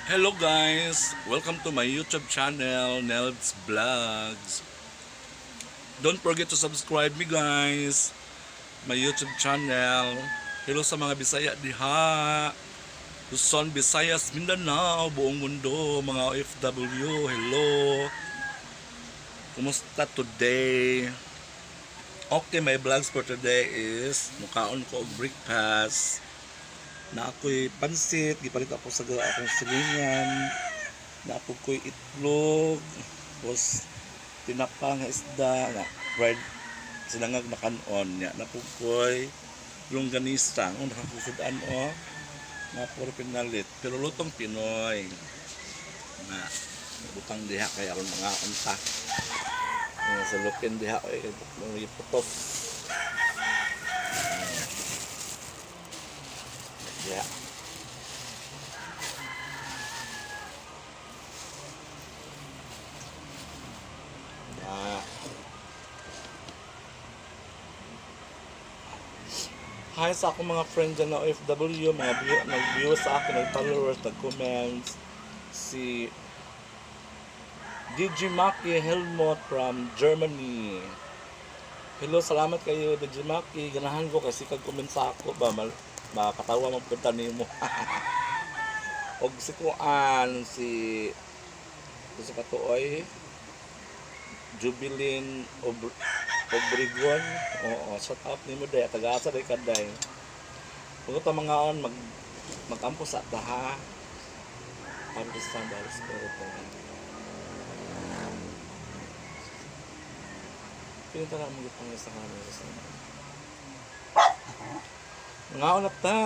Hello guys! Welcome to my YouTube channel, Nelbs Vlogs. Don't forget to subscribe me, guys. My YouTube channel. Hello sa mga Bisaya diha. Luzon, Visayas, Mindanao, buong mundo, mga OFW. Hello. Kumusta today? Okay, my vlogs for today is mukaon ko og breakfast. Na ako'y pansit, gipalit ako sa akong silingan. Na ako ko'y itlog, tapos tinapa nga isda, nga fried sinangag na kanon niya. Na po ko'y longganisa, ang nakakusudan o, nga puro pinalit. Pero lutong Pinoy. Nga, butang diha kay aron mga unta. Nga sa lupin diha oy kay putok. Diha. Ah. Hi sa akong mga friend dyan na OFW, mga view, nag-view sa akin, nag-followers, nag-comments. Si DJ Maki Helmut from Germany. Hello, salamat kayo, DJ Maki. Ganahan ko kasi kag-comment sa ako ba, mal makakatawa man punta nimo. Og si Kuan, si sa katuoy, Jubilin Obregon. Oo, shout out nimo day. Taga-asa day kaday. Pagkat ang mga on, magampo sa taha. Para sa Holy Spirit. Amen. Pinunta na akong gipangil sa kanila sa mga na ta.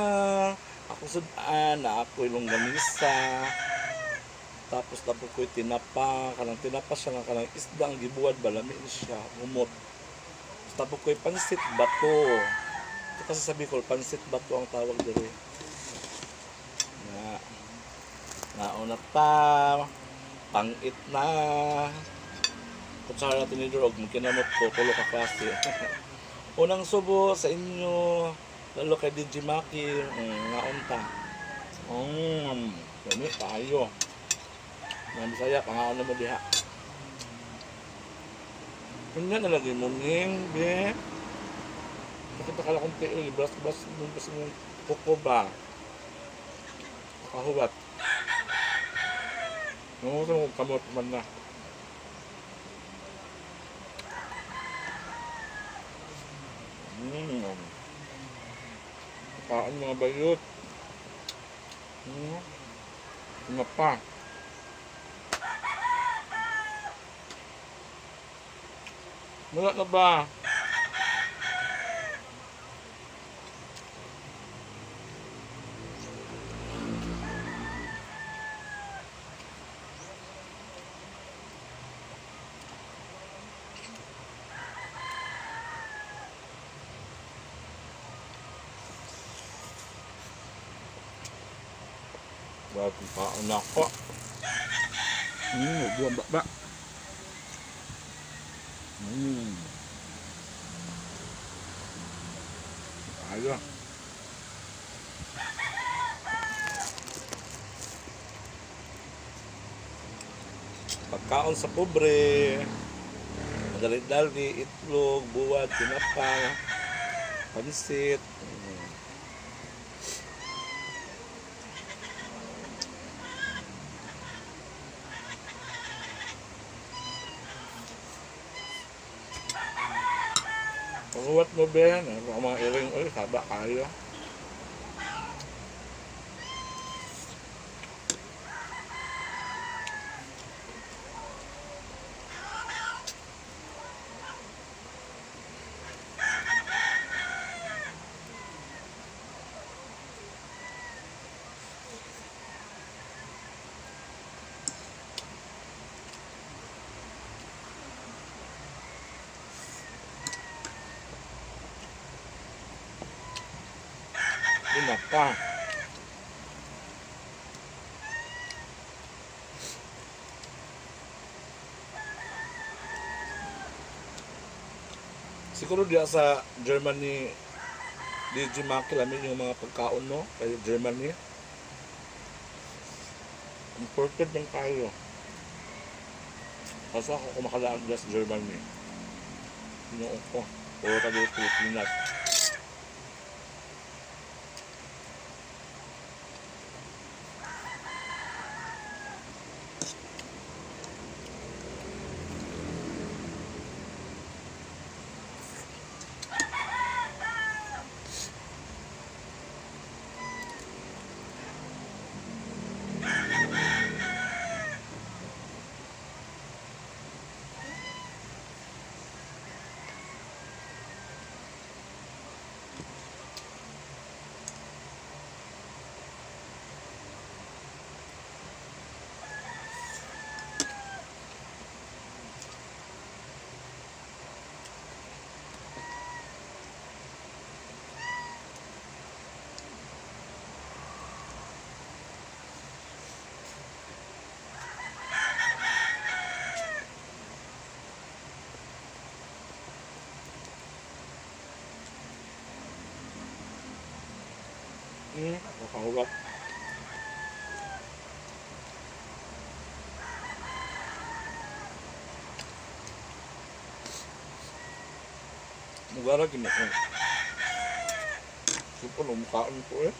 Ako sudan na ako longganisa. Tapos tapos ko'y tinapa. Kanang tinapa siya nga kanang isda ang gibuhat ba lami ni siya. Humot. Tapos ko'y pansit bato. Ito kasi sa Bicol, pansit bato ang tawag diri. Nga. Nauna ta. Pangit na. Kutsara tinidor og kinamot ko tulo ka klase. Unang subo sa inyo, lalo kay DJ Maki, ngaon ta. Dami tayo. Mga Bisaya, pangaon na mo diha. Kanya nalagay mo ning, be. Nakita ka lang kung tiil, bras-bras mo bas mo kuko ba? Nakahubat. Nanguso mo kamot man na. Kain mga bayot. Nga pa. Wala na ba? Bagong kaon na ako. Buwan ba ba? Ayo. Pagkaon sa pobre. Madali-dali, itlog, buwad, tinapa, pansit. Paghuwat mo, Ben. Ano ang mga iring, oy, saba kayo. Tinapa. Siguro diya sa Germany, DJ Maki, lamin yung mga pagkaon, no? Kay Germany. Imported lang tayo. Kaso ako kumakalaag sa Germany. Ginoo ko. Puro ka dito Pilipinas. Nakahulap. Mugara gini ko. Super mukhaan ko eh.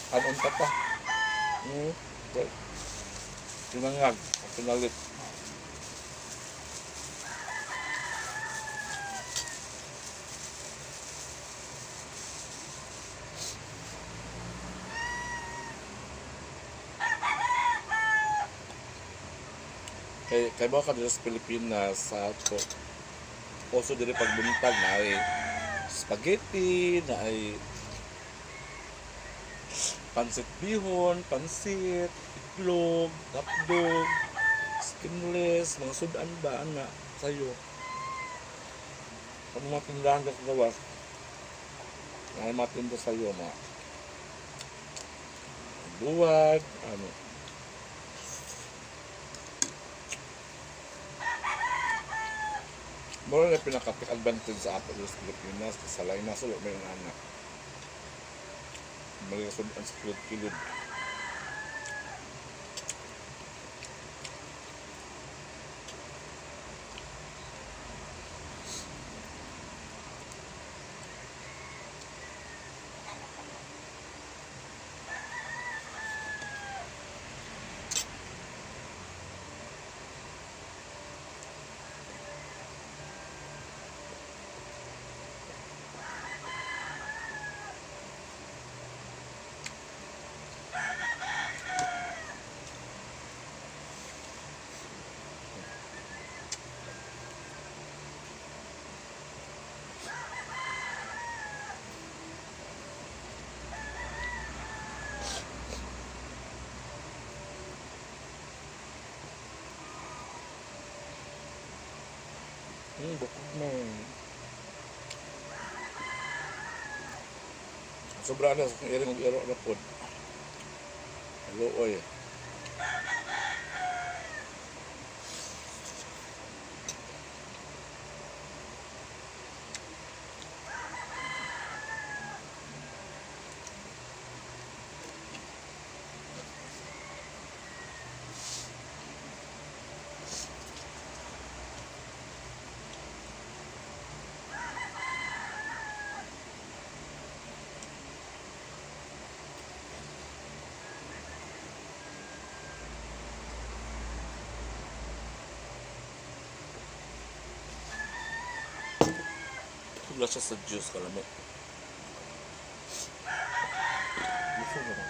Kanon pa pa. Okay. Tinangag. Pinalit. Kay ba ka dito sa Pilipinas sa ato. Also diri pagbuntag na ay spaghetti, na ay pansit bihon, pansit, itlog, hotdog, skinless, mga sudan ba ana sayo. Pag mga tindahan ka sa gawas, ay matinda sayo mga buwag, ano. Mura na pinaka-take advantage sa ato sa Pilipinas, sa lain na sa may anak. Mga sudan sa kilid-kilid. Bukod na. Sobra na sa kong iring iro na pod. Luoy. Busog na siya sa juice kalami. Busog na.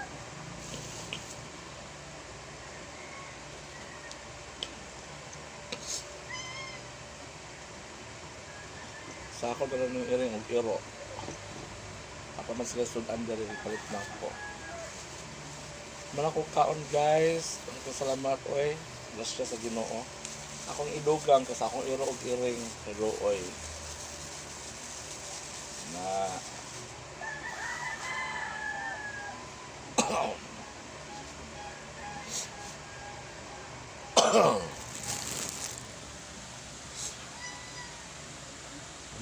Sa ako na lang ng iring og iro. Ako man sila sudan diri, palit na ako. Mana ko kaon, guys. Ang salamat oy. Grasya sa Ginoo. Akong idugang kasi akong iro og iring oy. Na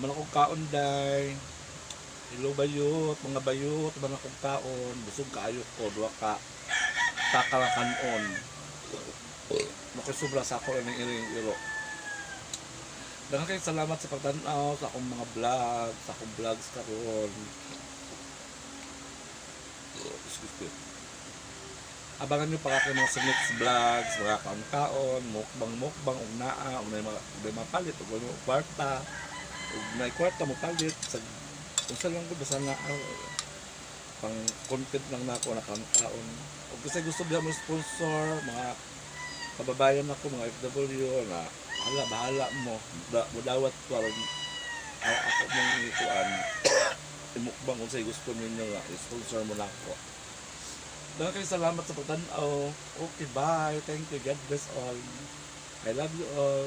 man akong kaon, day. Hello bayot, mga bayot, man akong kaon. Busog kaayo ko, duha ka takalakanon. Makisubra sa ako ng iring iro. Daghang kayong salamat sa pagtan-aw sa akong mga vlog, sa akong vlogs karon. Excuse me. Abangan nyo pa aking mga sa next vlogs, mga kaon-kaon, mukbang-mukbang, ug naa, ug nay mapalit, ug may kwarta, ug may kwarta mo palit, sa unsa lang ko basta naa, pang content lang nako na kaon-kaon. Ug kasi gusto biya mo sponsor, mga kababayan ako, mga FW na hala, bahala mo, da, mudawat ko aron ako mong ikuan imukbang kung sa'yo gusto ninyo nga sponsor mo na ako. Daghang kayo salamat sa pagtan-aw. Okay, bye. Thank you. God bless all. I love you all.